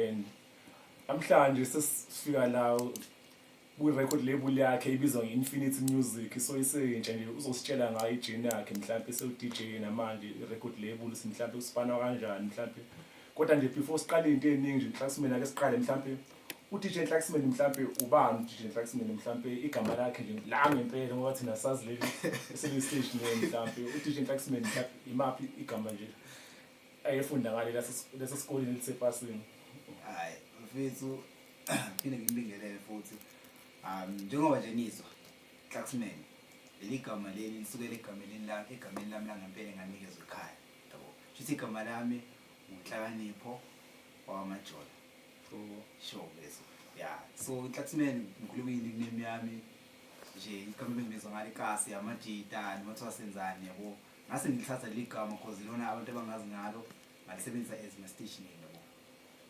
And namhlanje sesifika la kwi-record label yakhe ibizwa nge-Infinity Music. So iseyintsha nje, uzositshela ngayo i-journey yakhe, mhlampe sewu-DJ namanje, i-record label ukuthi mhlampe usipana kanjani mhlampe. Kodwa nje before siqale into ey'ningi nje, Nhlaxman, ake siqale mhlampe u-DJ Nhlaxman, mhlampe ubani u-DJ Nhlaxman, mhlampe igama lakhe nje la ngempela, ngoba thina sazi leli esele-stage name. Mhlampe u-DJ Nhlaxman, mhlampe imaphi igama nje ayefunda ngale leso sikoleni elisepasini? Hayi mfethu, phinde ngimbingelele futhi. Njengoba nje nizwa Claxman, leli gama leli lisukela egameni lami, egameni lami langempela enganikezwa ekhaya, yabo. Shuthi igama lami uNhlakanipho wakwaMajola. Sure mfethu, yeah. So Claxman ngikhule kuyi-nickname yami nje, igama ebengibizwa ngalo ikasi amajita noma kuthiwa senzani, yabo. Ngase ngilithatha leli gama 'cause ilona abantu abangazi ngalo, ngalisebenzisa as my stage name, yabo.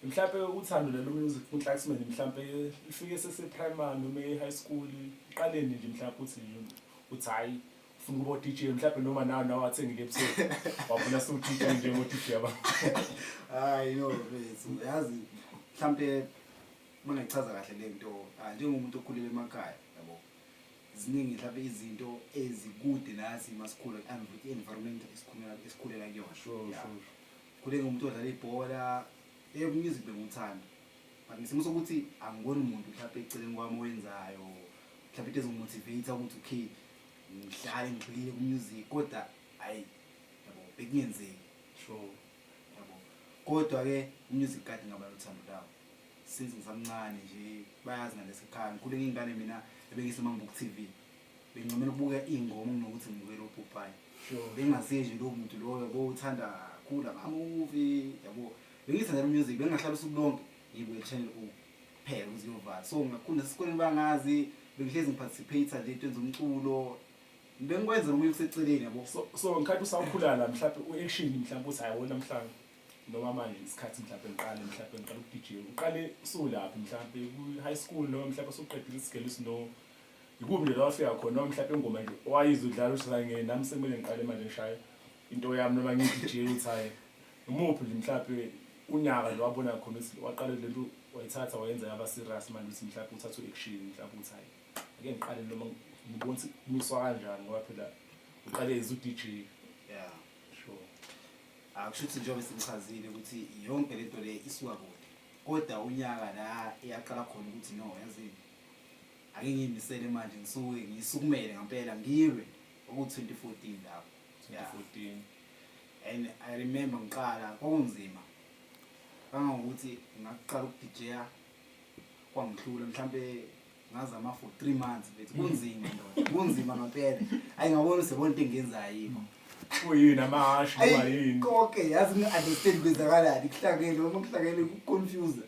Mhlampe uthando lelo music kuNhlaxman mhlampe lifike sese-primary noma e-high school, iqaleni nje mhlampe uthi nje uthi hhayi, ufuna ukuba u-DJ mhlampe, noma nawe wathenga i-laptop wabona sewu-DJ njengo-DJ aba? Hayi no mfethu, yazi mhlampe uma ngichaza kahle le nto, ah, njengomuntu okhulele emakhaya, yabo, ziningi mhlampe izinto ezikude nathi masikhula, i-environment esikhulela kuyona. Khule ngumuntu odlala ibhola. Yebo, music bengiwuthanda, but ngesimo sokuthi angiboni muntu mhlawumbe eceleni kwami owenzayo mhlawumbe into ezongi-motivate ukuthi okay, ngihlale ngigxilile ku-music, kodwa hhayi, yabo, bekungenzeki. Yabo, kodwa-ke u-music kade ngaba nothando lawo since ngisamncane nje. Bayazi ngalesekhaya ngikhule ngiyingane mina ebengise uma ngibuka u-TV, bengincamela ukubuka iy'ngoma kunokuthi ngibukele opopayi. Bengingaziyo nje lowo muntu loyo, yabo, uthanda kakhulu ama-movie, yabo. Bengiyithandela u-music, bengingahlala usuku lonke ngiyibuke Channel O kuphela ukuze kuyovala. So ngakhula nasesikoleni bangazi, bengihlezi ngi-participate nje ey'ntweni zomculo, bengikwenza nomunye kuseceleni, yabo. So ngikhathi usakhula la, mhlawumbe u-action, mhlawumbe uthi hayi wona mhlawumbe noma manje isikhathi mhlawumbe ngiqale uku-DJ, uqale usulaphi, mhlawumbe ku-high school noma mhlawumbe usuqedile isigele sino ikuphi nje la wafika khona, noma mhlawumbe ingoma nje owayizwa udlala uthi hayi, nami sekumele ngiqale manje ngishaye into yami noma ngiyi-DJ, uthi hayi, umuphi nje mhlawumbe unyaka nje wabona khona ukuthi waqala lento, wayithatha wayenza yaba serious manje, ukuthi mhlawumbe uthathe u-action, mhlawumbe uthi hayi, ake ngiqale noma ngibone ukuthi kumiswa kanjani, ngoba phela uqale as u-DJ? Yeah. Sure. Akusho ukuthi njengoba sengichazile ukuthi yonke lento le isuka kude, kodwa unyaka la eyaqala khona ukuthi no, yazini, ake ngiyimisele manje, ngisuke ngiyisukumele ngampela ngilwe, oku-2014 lapho. Yeah. 2014. And I remember ngiqala kwakunzima kangangokuthi ngaqala uku-DJ kwangihlula, mhlampe ngazama for 3 months bethi kunzima ndoda, kunzima ngampela. Ayi, ngabona usebona into engiyenzayo yikho. Kuyini, amahashi noma yini? Konke, yazi, ngi-understand kwenzakalani, kuhlangene noma kuhlangene, ku-confuse,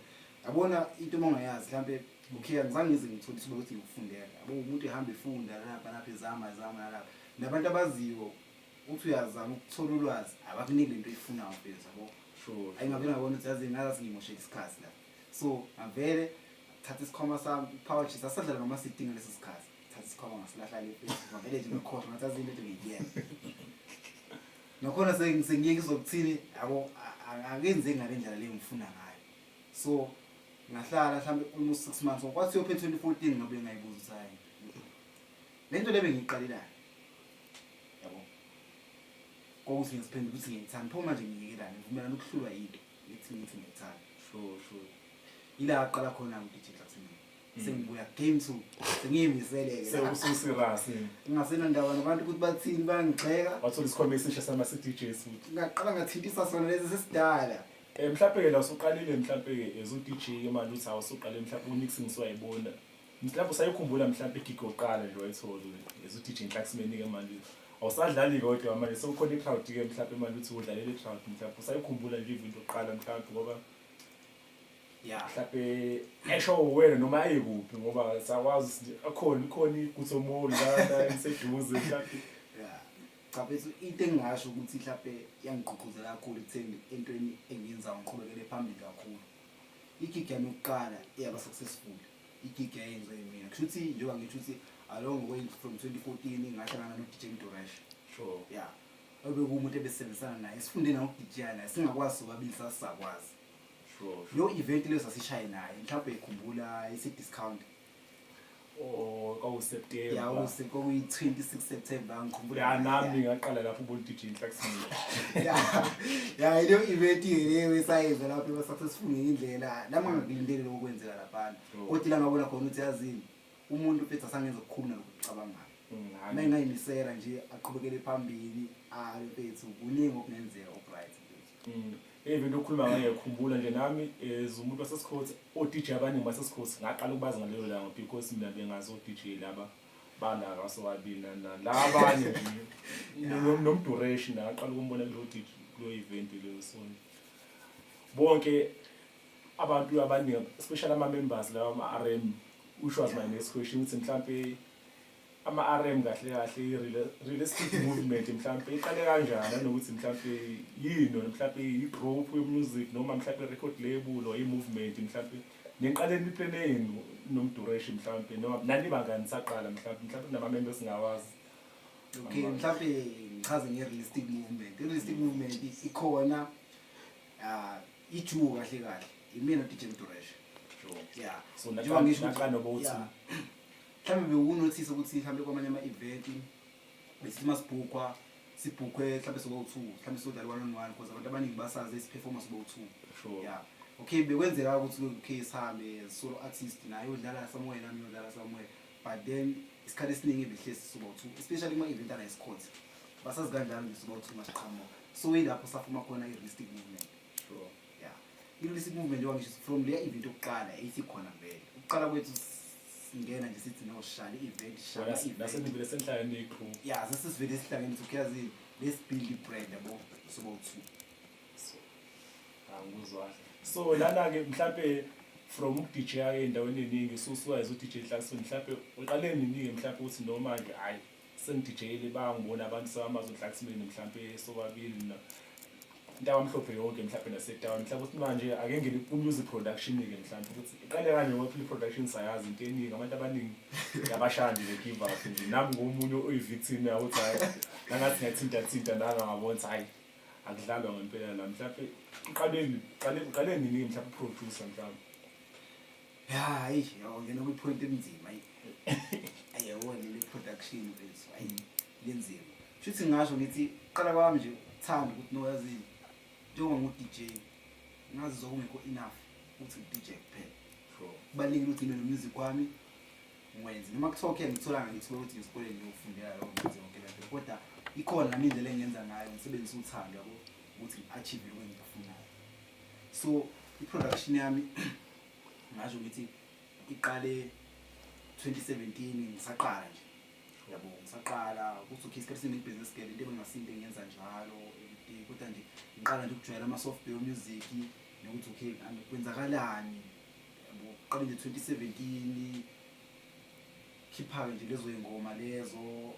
yabona, into uma ungayazi mhlampe. Okay, angizange ngize ngithole ithuba ukuthi ngikufundela, yabo. Umuntu ehamba efunda lapha lapha, ezama ezama nalapha, nabantu abaziyo uthi uyazama ukuthola ulwazi, abakuniki lento oyifunayo mfethu, yabo. Ayi, ngavele ngabona ukuthi yazi ngazathi ngimoshela isikhathi la. So ngavele thatha isikhwama sami, i-power chips, asadlala ngama-CD ngaleso sikhathi, thatha isikhwama ngasilahla le mfethu, ngavele nje ngakhohlwa, ngathi azi into ngiyiyeka nakhona sengiyeke izokuthini, yabo, akenzeki ngale ndlela le ngifuna ngayo. So ngahlala mhlawumbe almost 6 months, kwathi yophela 2014 ngabe ngayibuza ukuthi hayi, le nto le bengiyiqalelayo, yabo, kwakuthi ngiyaziphendula ukuthi ngiyayithanda, pho manje ngiyekelani, ngivumelana ukuhlulwa yinto ngithi ngiyayithanda? Sure. Ila aqala khona u-DJ Claxman. Sengibuya game two, sengiyimiseleke. Sewusu-serious. Ngingasenandaba nabantu ukuthi bathini, bayangigxeka. Wathola isikhwama esisha sama-CDJs futhi. Ngaqala ngathintisa sona lesi sesidala. Mhlawumbe-ke la usuqalile mhlawumbe-ke as u-DJ manje, uthi hawu, usuqale mhlawumbe u-mixing usuyayibona. Mhlawumbe usayikhumbula mhlawumbe i-gig yokuqala nje wayithola as u-DJ Nhlaxman-ke manje. Awusadlali kodwa manje, sekukhona i-crowd-ke mhlawumbe manje uthi udlalela i-crowd, mhlawumbe usayikhumbula nje into yokuqala mhlawumbe, ngoba mhlawumbe esho wena noma ayekuphi, ngoba sakwazi akhona ikhona iGutso Mall lana eseduze mhlawumbe. Yeah, cha mfethu, into engingasho ukuthi mhlawumbe yangigqugquzela kakhulu ekutheni entweni engiyenzayo ngiqhubekele phambili kakhulu, i-gig yami yokuqala eyaba successful, i-gig yayenziwe yimina. Kusho ukuthi njengoba ngisho ukuthi along the way from 2014 ngahlangana no-DJ Mduresh. Yeah, obekuwumuntu ebesebenzisana naye, sifunde naye ukudijaya naye, singakwazi sobabili, sasisakwazi. Leyo event leyo sasishaye naye, mhlawumbe ikhumbula isi-discount. Oh, kwawu-September. Ya, kwakuyi-26 September, ngikhumbula. Ya, nami ngaqala lapho ubona DJ Nhlaxman. Ya, leyo event-ke leyo esayenza lapho eba-successful ngenye indlela. Nami ngangakulindele lokho kwenzeka laphana. Kodwa ila ngabona khona ukuthi yazini, umuntu mfethu asangenza okukhulu nalokhu okucabangayo. Uma engayimisela nje aqhubekele phambili, hayi mfethu, kuningi okungenzeka oku-right mfethu. Even okhuluma ngayo ngiyakhumbula nje nami as umuntu waseSikhothi, o-DJ abaningi baseSikhothi ngaqala ukubazi ngalelo langa because mina bengazi o-DJ laba bala kaSowabili nani nani. La abanye nje noMdureshi naye aqala ukumbona kulo DJ kulo event leyo. So bonke abantu abaningi, especially ama-members lawa ama-RM, which was my next question, ukuthi mhlampe ama-RM kahle kahle i-realistic movement mhlampe iqale kanjani, nanokuthi mhlampe yini mhlampe i-group ye-music noma mhlampe i-record label or i-movement, mhlampe niqale niplane yenu noMdureshi mhlampe noma nani bangani nisaqala, mhlampe kunama-member esingawazi? Okay, mhlampe ngichaze nge-realistic movement. I-realistic movement ikhona, ah, ijuku kahle kahle imina DJ Mduresh. Yeah. So njengoba ngisho ukuthi- naqala nobo Yeah. Mhlawumbe bewunothisa ukuthi mhlawumbe kwamanye ama-event besithi masibhukhwa sibhukhwe mhlawumbe sobo-two, mhlawumbe sodlala one on one, because abantu abaningi basazi esiperforma sobo-two. Yeah, okay, bekwenzeka ukuthi okay, sihambe solo artist naye udlala somewhere, nami ngiyodlala somewhere, but then isikhathi esiningi behlezi sobo-two, especially kuma-event ala esikhothi basazi kanjalo nje sobo-two masiqhamuka. So yilapho safuma khona i-realistic movement. Yeah, i-realistic movement, njengoba ngisho, from leya event yokuqala eyisikhona vele, ukuqala kwethu singena nje sithi no, shala i-event, shala i-event. Nasenivele senihlangene niyi-crew. Ya, sesivele sihlangene ukuthi yazini, let's build i-brand, yabo, sobo-two. So angikuzwa kahle. So lana-ke mhlampe from uku-DJ ey'ndaweni ey'ningi ususuwazi u-DJ Nhlaxman, mhlampe uqale nini-ke mhlampe ukuthi noma nje hhayi sengi-DJ-ile bayangibona abantu sebamazi uNhlaxman mhlampe sobabili na Ntabamhlophe yonke mhlampe nasetawuni, mhlampe ukuthi manje ake ngene ku-music production-ke, mhlampe ukuthi iqale kanje, ngoba phela i-production sayazi into eningi, abantu abaningi yabashaya nje be-give up nje. Nami ngomunye oyi-victim yawo ukuthi hhayi nangathi ngiyathinta-thinta nanga ngabona ukuthi hhayi akudlalwa ngempela la. Mhlampe uqale nini mhlampe uproducer mhlampe? Ya, hayi, yawungena kwi-point enzima, ayi, ayabona le production mfethu, ayi, lenzima. Shuthi ngingasho ngithi qala kwami nje ukuthanda ukuthi no, yazini, njengoba ngu-DJ ngazizwa kungekho enough ukuthi ngi-DJ kuphela. Kubalulekile ukuthi ngibe no-music wami ngiwenze, noma kuthiwa okay ngitholanga ngithuba ukuthi ngesikoleni ngiyofundela lokho, ngenze yonke le nto, kodwa ikhona nami indlela engiyenza ngayo, ngisebenzisa uthando, yabo, ukuthi ngi-achieve lokho engikufunayo. So i-production yami ngasho ngithi iqale 2017, ngisaqala nje, yabo, ngisaqala ukuthi okay, isikhathi esiningi business girl, into engasinto engiyenza njalo everyday, kodwa nje ngiqala nje ukujwayela ama-software music nokuthi okay, kwenzakalani, yabo. Qale nje 2017, khipha-ke nje lezo y'ngoma lezo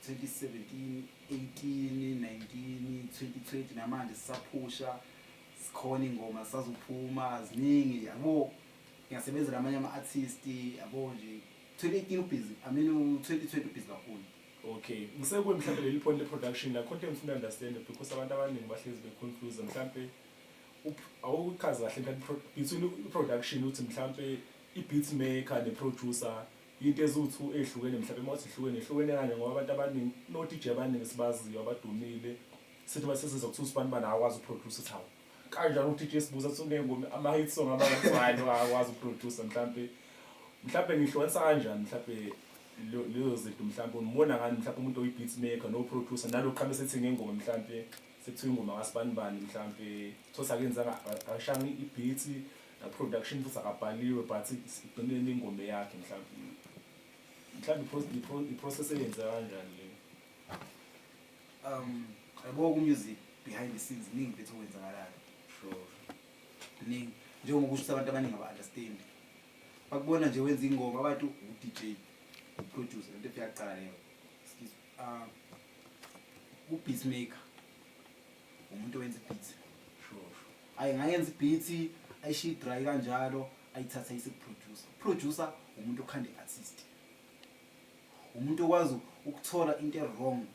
2017, 18, 19, 2020, namanje sisaphusha, sikhona, iy'ngoma zisazophuma ziningi, yabo. Ngiyasebenza namanye ama-artist, yabo, nje 2018 ubhizi, I mean u-2020 ubhizi kakhulu. Okay, ngisekuwe mhlampe leli point le-production la khonto engifuna understand, because abantu abaningi bahlezi be-confuse, mhlampe awuchaze kahle mhlampe between i-production, ukuthi mhlampe i-beat maker ne-producer into eziwu-two ey'hlukene, mhlampe uma uthi ihlukene, ihlukene kanje, ngoba abantu abaningi no-DJ abaningi sibaziyo abadumile sithi uma sesizwa kuthiwa usibani bani akwazi ukuproduce, ukuthi hawu, kanjani u-DJ sibuza ukuthi unengoma ama-hit song abangathi lo akwazi ukuproduce. Mhlampe ngihlukanisa kanjani mhlampe lezo zinto? Mhlampe umbona ngani mhlampe umuntu oyi-beat maker no-producer nalo qhamuke sethi ngengoma, mhlampe sekuthiwa ingoma kasibani bani, mhlampe thothi akenzanga, akashanga i-beat na-production futhi akabhaliwe, but igcineni ingoma yakhe, mhlampe i-process eyenzeka kanjani leyo? Yabo, ku-music behind the scenes iningi mfethu okwenzakalayo. Kuningi, njengoba kusho ukuthi abantu abaningi aba-understand, bakubona nje wenza ingoma, abantu u-DJ, uproducer, lento efika kuqala leyo. Excuse, u-beat maker umuntu owenza i-beat. Ayi, ngayenza i-beat, ayishiye dry kanjalo, ayithathe ayise ku-producer. Producer umuntu okhanda i-artist, umuntu okwazi ukuthola into e-wrong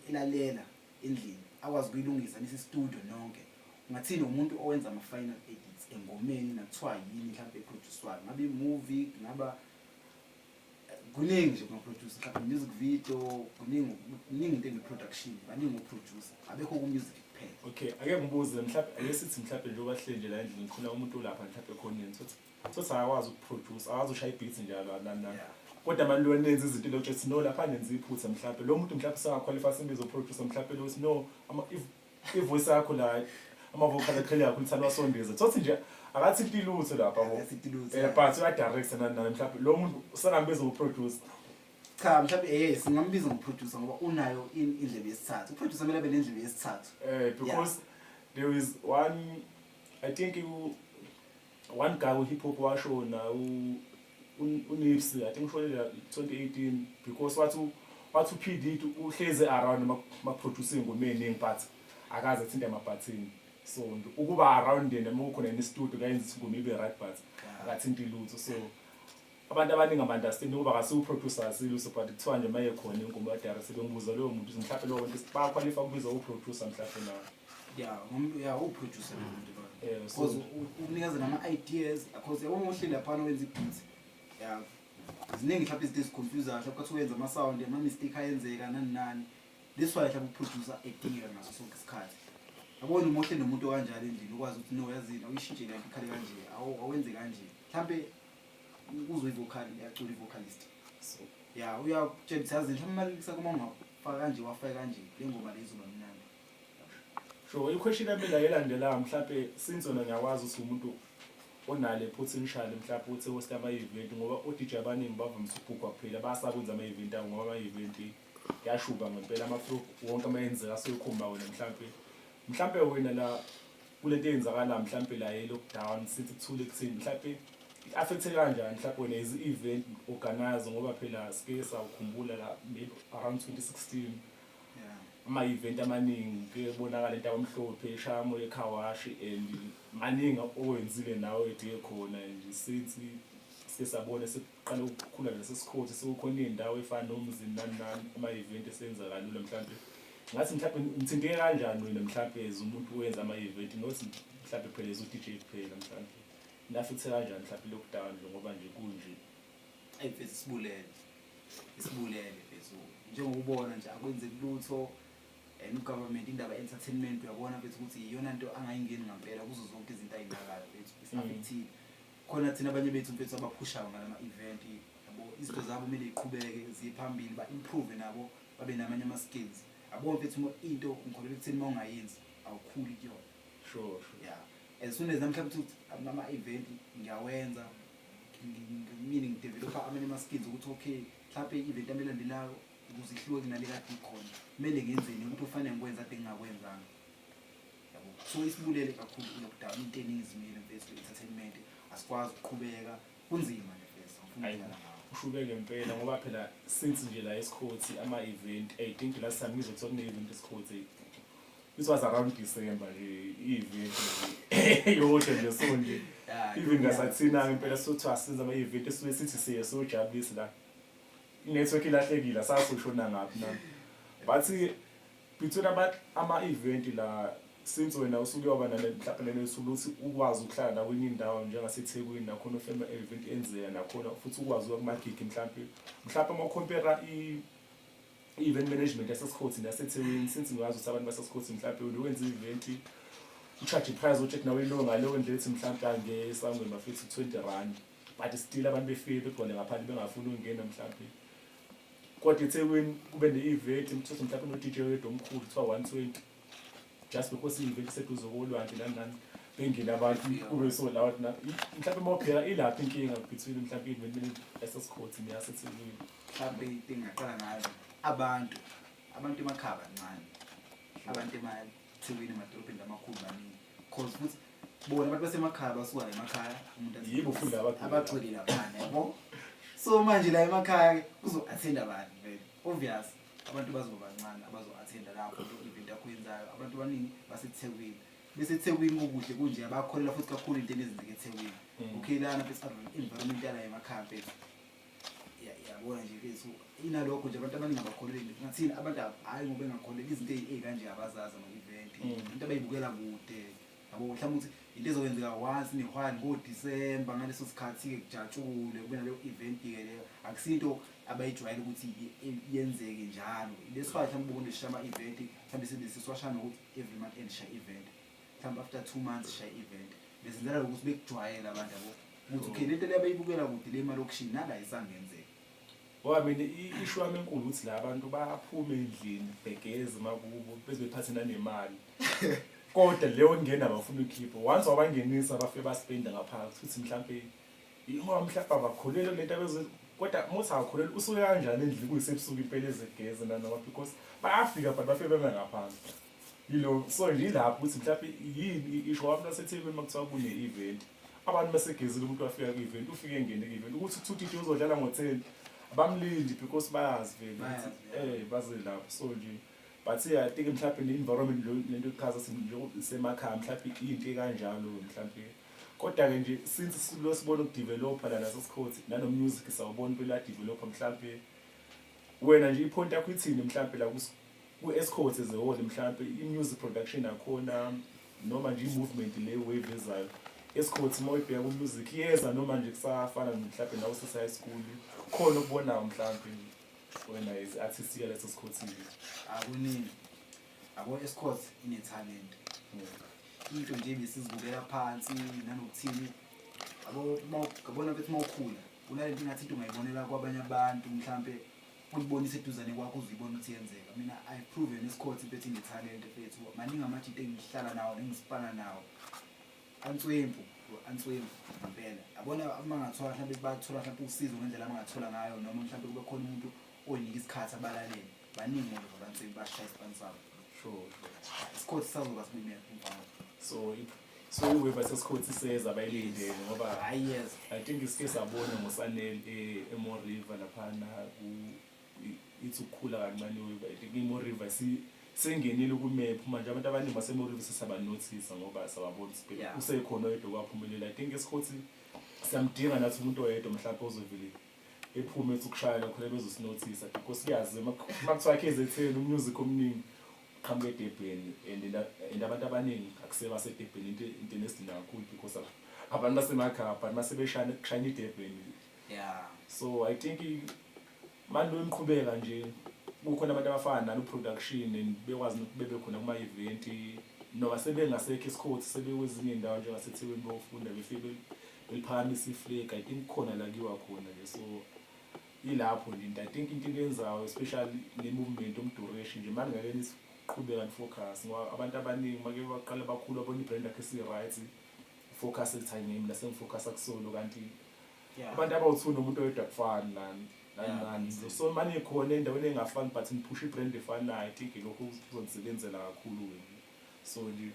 elalela endlini, akwazi ukuyilungisa nise studio nonke. Ungathini, umuntu owenza ama-final edits. Engomeni nakuthiwa yini mhlawumbe eproduce-wayo, ngabe i-movie, kungaba kuningi nje kungaproduce, mhlawumbe music video, kuningi kuningi into ene-production, baningi o-producer, abekho ku-music kuphela. Okay, ake ngibuze mhlawumbe, ake sithi mhlawumbe njengoba sihleli nje la endlini, khona umuntu olapha mhlawumbe ekhoneni, sothi akakwazi ukuproduce, akwazi ushaya i-beat njalo nani nani. Kodwa manje lo nenza izinto lo tshethi no lapha nenza iphutha, mhlawumbe lo muntu mhlawumbe sengaqualify simbizo producer, mhlawumbe lo uthi no ivoice yakho la, ama-vocal aqhele kakhulu, thanda wasondeza, thothi nje akathinti lutho lapha bo. Akathinti lutho, But uyadirect nani nani, mhlawumbe lo muntu sengambiza uproducer? Cha, mhlawumbe singambiza ngo-producer ngoba unayo indlebe yesithathu. Uproducer kumele abe nendlebe yesithathu. Because there is one, I think one guy ku-hip hop washona, uNipsey, I think ushonile 2018, because wathi uP Diddy uhlezi around ma-produce ingoma eningi, but akaze athinte amabhathini, so nje ukuba around yena uma kukhona ne-studio kuyayenza ukuthi ingoma ibe right, but akathinti lutho. So abantu abaningi aba-understand ukuba akasiwu-producer, asilutho, but kuthiwa nje uma ekhona ingoma yadara sebengibuza loyo muntu ukuthi mhlawumbe lowo muntu bayaqualify ukubiza u-producer mhlawumbe na? Ya, uproducer lo muntu lo. So because ukunikeza nama-ideas, because yabo uma uhleli laphana wenza i-beat ya, ziningi mhlawumbe izinto eziconfusayo, mhlawumbe kathi uyenza ama-sound, ama-mistake ayenzeka, nani nani. This why mhlawumbe uproducer edingeka ngaso sonke isikhathi, yabona, uma uhleli nomuntu okanjalo endlini, ukwazi ukuthi no, yazini, awuyishintshe le nto ikhale kanje, awenze kanje, mhlawumbe uzwe i-vocal, iyacula i-vocalist. So ya, uyakutshela ukuthi yazini, mhlawumbe imali kuma ungafaka kanje, wafaka kanje, le ngoma le izoba mnandi. Sure, i-question yami la elandelayo, mhlampe since wena ngiyakwazi ukuthi umuntu onale potential mhlampe ukuthi host ama-event, ngoba o-DJ abaningi bavamise ukubhukwa kuphela, bayasakwenza ama-event abo ngoba ama-event kuyashuba ngempela, ama-flow wonke amayenzeka asuke ekhomba wena. Mhlampe wena la kulento eyenzakala mhlampe la ye-lockdown, sithi kuthule kuthini, mhlampe i-affecte kanjani mhlampe wena as i-event organizer? Ngoba phela sike sawukhumbula la maybe around 2016 ama-event amaningi kuyebonakala into abamhlophe eshaya moya ecarwash, and maningi owenzile nawe ediye khona nje since sike sabona sekuqala ukukhula nasesikhothi, sekukhona iy'ndawo ey'fana nomzini nani nani, ama-event esenza kalula. Mhlampe ngathi mhlampe ngithinteke kanjani wena mhlampe as umuntu owenza ama-event, not mhlampe phela as u-DJ kuphela, mhlampe ni-affecte kanjani mhlampe i-lockdown nje ngoba nje kunje? Eyi mfethu, isibulele, isibulele mfethu. Njengokubona nje akwenzeki lutho, and ugovernment indaba entertainment, uyabona mfethu ukuthi iyona nto angayingeni ngampela kuzo zonke izinto ayinakayo mfethu. Isi-affectile khona thina abanye bethu mfethu abaphushayo ngalama-event, yabo, izinto zabo kumele y'qhubeke ziye phambili, ba-improve nabo, babe namanye ama-skills, yabo mfethu. Into ngikholelwa ekutheni uma ungayenzi awukhuli kuyona. Sure. Yeah, as soon as namhlanje ukuthi ama-event ngiyawenza, meaning ngidevelopa amanye ama-skills ukuthi okay, mhlawumbe i-event yami elandelayo ukuze ihluke kunale kade ikhona, kumele ngenzeni, ukuthi kufanele ngikwenza kade ngingakwenzanga, yabo. So isibulele kakhulu i-lockdown, into eningi zimile mfethu, entertainment asikwazi ukuqhubeka, kunzima nje mfethu, angifuni Ayi. ukudlala ngawo. Ushube ngempela, ngoba phela since nje la esikhothi ama-event, I think last time ngizwe kuthiwa kune-event esikhothi, it was around December nje, i-event nje yodwa nje. So nje even ngasathina ngempela sothiwa senza ama-event esuke sithi siye sojabulisa la, i-network ilahlekile, asazi ushona ngaphi nami. But between ama-event la, since wena usuke waba nale mhlawumbe lelo suku ukuthi ukwazi ukuhlala la kwenye indawo njengaseThekwini, nakhona ufema event enzeka nakhona, futhi ukwazi ukuya kumagigi, mhlawumbe uma ucompare i-event management yasesikhothi naseThekwini, since ngiwazi ukuthi abantu basesikhothi mhlawumbe wena wenza i-event u-charge i-price otshethi nawe ilo ngaleyo ndlela ethi mhlawumbe angesangweni bafethu R20, but still abantu befike begcwale ngaphandle bengafuni ukungena mhlawumbe, kodwa eThekwini kube ne-event mthuthi mhlawumbe no-DJ oyedwa omkhulu kuthiwa 120, just because i-event iseduze kolwandle nani nani, bengene abantu kube so loud. Na mhlawumbe uma ubheka ilaphi inkinga between mhlawumbe i-event management yasesikhothi neyaseThekwini? Mhlawumbe into engingaqala ngayo, abantu emakhaya bancane, abantu emaThekwini, emadolobheni amakhulu baningi, cause futhi bona abantu basemakhaya basuka emakhaya umuntu Yibo futhi abagcwele. Abagcwele laphana, yabo. So manje la emakhaya kuzo-attenda abantu vele, obvious abantu bazoba bancane abazo-attenda lapho lo event yakho yenzayo. Abantu abaningi baseThekwini, beseThekwini kukuhle kunje, abakholelwa futhi kakhulu entweni ezenzeka eThekwini. Okay, lana mfethu environment yala emakhaya mfethu, yabona nje mfethu, inalokho nje, abantu abaningi abakholelwa ngathini, abantu hhayi ngoba bengakholelwa izinto ey'kanje abazazi ama-event, into abayibukela kude, yabo, mhlawumbe ukuthi Into ezokwenzeka once in a while ngoDisemba, ngaleso sikhathi-ke kujatshule, kube naleyo event-ke leyo. Akusinto abayijwayele ukuthi yenzeke njalo. That's why mhlawumbe ubone sishaya ama-event, mhlawumbe sibe sisiwashaya nokuthi every month end sishaya i-event, mhlawumbe after 2 months sishaya i-event. Besenzela ukuthi bekujwayele abantu, yabo, ukuthi okay, lento le abayibukela kude le emalokishini nala isangenzeka. Ngoba mina i-issue yami enkulu ukuthi la bantu baphuma endlini begeze makubo beze bephathe nanemali, kodwa leyo ngena bafuna ukukhipha. Once wabangenisa, bafike baspenda ngaphakathi futhi mhlampe ngoba mhlawumbe abakholelwa lento abeze, kodwa muthi akakholelwa usuke kanjani endlini kuyisebusuku impela ezegeze nanoma, because bayafika but bafike beme ngaphansi yilo. So nje ilapho ukuthi mhlawumbe yini i-issue abantu baseThekwini uma kuthiwa kune-event, abantu basegezile, umuntu wafika ku-event, ufike engene ku-event ukuthi uthi uzodlala ngo-10, abamlindi because bayazi vele ukuthi Bayazi, yeah. Baze lapho. So nje, but yeah, I think mhlawumbe ne-environment lento ichaza ukuthi njengoba isemakhaya, mhlawumbe into ekanjalo mhlawumbe. Kodwa-ke nje since silo sibona ukudevelopa la nasesikhothi nano-music, sawubona impela uyadevelopa. Mhlawumbe wena nje i-point yakho ithini mhlawumbe la ku-Estcourt as a whole, mhlawumbe i-music production yakhona noma nje i-movement le wave ezayo Estcourt, uma uyibheka ku-music iyeza noma nje kusafana mhlawumbe nawe usese-high school, khona okubonayo mhlawumbe wena as artist yaleso sikhothini? Akuningi abo, Estcourt ine-talent. Into nje besizibukela phansi nanokuthini, yabo, yabona mfethu, uma ukhula kunalento ingathi into ungayibonela kwabanye abantu, mhlampe uyibonise eduzane kwakho uzuyibona ukuthi yenzeka. Mina I've proven Estcourt mfethu ine-talent mfethu. Maningi amajita engihlala nawo nengisipana nawo answempu, answempu ngempela, yabona. Uma ngathola mhlawumbe bathola mhlawumbe usizo ngendlela abangathola ngayo, noma mhlawumbe kube khona umuntu oyinika isikhathi abalalele, baningi ngoba abanswempu bashaya isipani sabo. Sure. Isikhothi sazoba sibimele umfana. So i-wave yasesikhothi iseza, abayilindele ngoba Hayi, yes. I think isike sabona ngoSanel eMooi River laphana ithi ukukhula kancane i-wave. I think iMooi River sengenile ku-map manje, abantu abaningi baseMooi River sesabanothisa ngoba sababona ukuthi phela usekhona oyedwa kwaphumelela. I think esikhothi siyamdinga nathi umuntu oyedwa mhlawumbe ozovele ephume ethi ukushayela khona bezosinothisa, because kuyazi uma kuthiwa KZN umusic omningi uqhamuka eDurban and abantu abaningi akuseba seDurban, into enesidina kakhulu because abantu basemakhaya, but mase beshayina kushayina iDurban. So I think manje emqhubeka nje kukhona abantu abafana nalo production and bekwazi nokuthi bebe khona kuma-event noma sebengasekho isikhothi, sebekwezinye iy'ndawo njengaseThekwini beyofunda, befike beliphakamise i-flag. I think khona la kuyiwa khona nje, so ilapho nje into. I think into enyenzayo, especially ne-movement omdureshi nje manje, ngeke nisiqhubeka ni-focus ngoba abantu abaningi make baqala bakhulu babona i-brand yakhe isi-right, focus ethi hayi, mina sengifocusa kusolo, kanti abantu abawu-two nomuntu oyedwa kufani nani nani nani. So manje khona endaweni engafani but niphusha i-brand efanayo, I think lokho kuzonisebenzela kakhulu-ke nje. So nje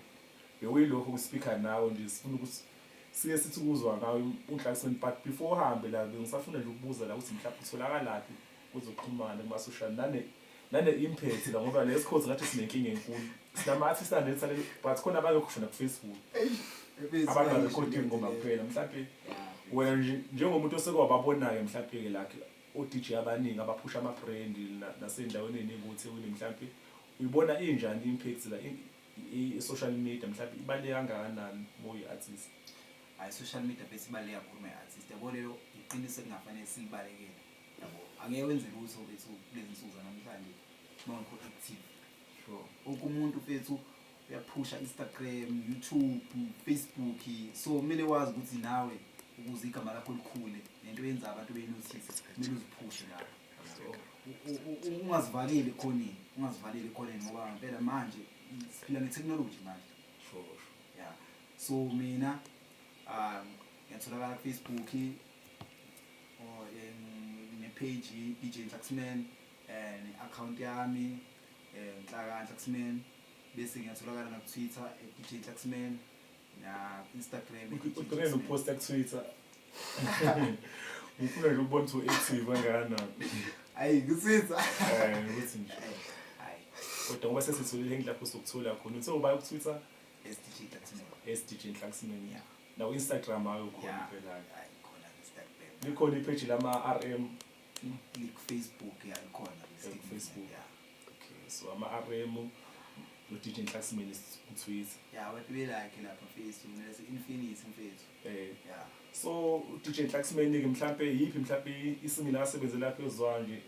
bekuyilokho kuspeaker nawe nje, sifuna ukuthi siye sithi ukuzwa ngawe uNhlakuseni, but before uhambe la bengisafuna nje ukubuza la ukuthi mhlawumbe utholakalaphi kuzoxhumana kuma-social nane-impact la, ngoba lesi sikhothi ngathi sinenkinga enkulu, sinama-artist anethalente but khona abangekho khona ku-Facebook, abantu barekhodi ingoma kuphela. Mhlawumbe wena nje njengomuntu oseke wababonayo mhlawumbe-ke like o-DJ abaningi abaphusha ama-brand nasey'ndaweni ey'ningi kuThekwini, mhlawumbe uyibona injani i-impact la i-social media, mhlawumbe ibaluleke kangakanani uma uyi-artist? Hayi, social media bese ibaluleke kakhulu my-artist, yabo. Lelo iqiniso ekungafanele silibalekele, yabo. Angeke wenze lutho bethu kulezi nsuku zanamhlanje uma ungekho active. Wonke umuntu mfethu uyaphusha Instagram, YouTube, Facebook, so kumele wazi ukuthi nawe ukuze igama lakho likhule nento yenza abantu beyinothise, kumele uziphushe nawe. Ungazivaleli ekhoneni, ungazivaleli ekhoneni, ngoba ngempela manje siphila nge-technology manje. Yeah, so mina ngiyatholakala ku-Facebook or ne-page DJ Nhlaxman, ne-account yami Nhlaka Nhlaxman, bese ngiyatholakala naku-Twitter DJ Nhlaxman, na-Instagram DJ Ugcine Nhlaxman. Nokuphosta ku-Twitter, ngifuna nje ukubona ukuthi u-active kangakanani. Ayi, ku-Twitter. Ukuthi nje hayi. Kodwa ngoba sesitholile link lapho sokuthola khona, uthe ubaya ku-Twitter? SDJ Nhlaxman. SDJ Nhlaxman. Yeah. Naku-Instagram ayo khona? Yeah. Phela hayi, khona Instagram. Likhona ipage lama-RM? Liku-Facebook, ya, likhona. Yeah, ku-Facebook. Yeah. Okay, so ama-RM No-DJ Nhlasimeni ku-Twitter. Ya, abantu belakhe lapha mfethu, mina infinity mfethu. Ya. So u-DJ Nhlasimeni-ke mhlampe yiphi mhlampe i-single asebenzela phezulu nje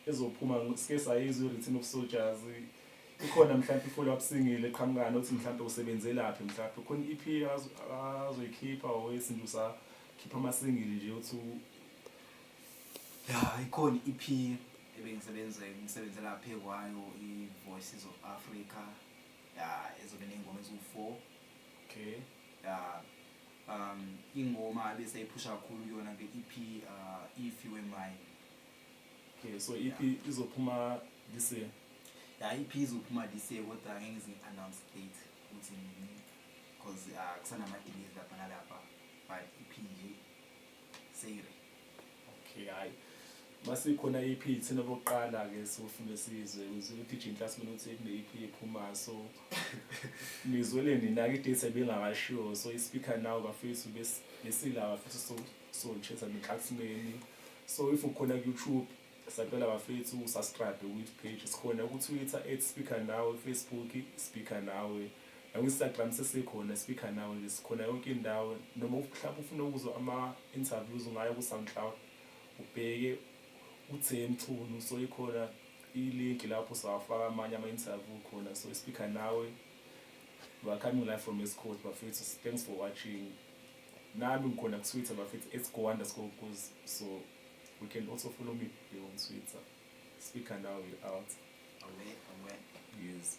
ezophuma? Sike sayizwa i-Return of Soldiers. Ikhona mhlampe i-follow up single eqhamukayo nokuthi mhlampe usebenzelaphi, mhlampe khona i-EP azoyikhipha, or nje usakhipha ama-single nje uthi Ya, ikhona i-EP ebengisebenza ngisebenzela phe kwayo, i-Voices of Africa, ya, ezobe ney'ngoma eziwu-4. Ya, ingoma bese iphusha kakhulu kuyona ke EP, If You Were Mine. Okay, so i-EP izophuma this year? Ya, EP izophuma this year, kodwa ngeke ngize ngi-announce date ukuthi nini, because kusanama-delays lapha nalapha, but EP nje seyire. Okay, hayi, masikhona i-EP, thina bokuqala-ke sofuna sizwe ukuze u-DJ Nhlasimeni uthi kune-EP ephumayo, so nizwele nina-ke, i-date ebengakashiwo. So i-speaker now bafethu, besila bafethu, so so-chat noNhlasimeni. So if ukhona ku-YouTube, sacela bafethu usubscribe kwi-page. Sikhona ku-Twitter @speakernawe, Facebook Speaker Nawe, naku-Instagram sesikhona Speaker Nawe nje, sikhona yonke indawo. Noma mhlawumbe ufuna ukuzwa ama-interviews, ungaya ku-SoundCloud, ubheke uThe Mchunu, so ikhona i-link lapho, sawafaka amanye ama-interview khona. So i-Speaker Nawe, we are coming live from Estcourt bafethu. Thanks for watching. Nami ngikhona ku-Twitter bafethu, @go_goes, so we can also follow me on Twitter. Speaker Now, we out. Awe awe. Yes.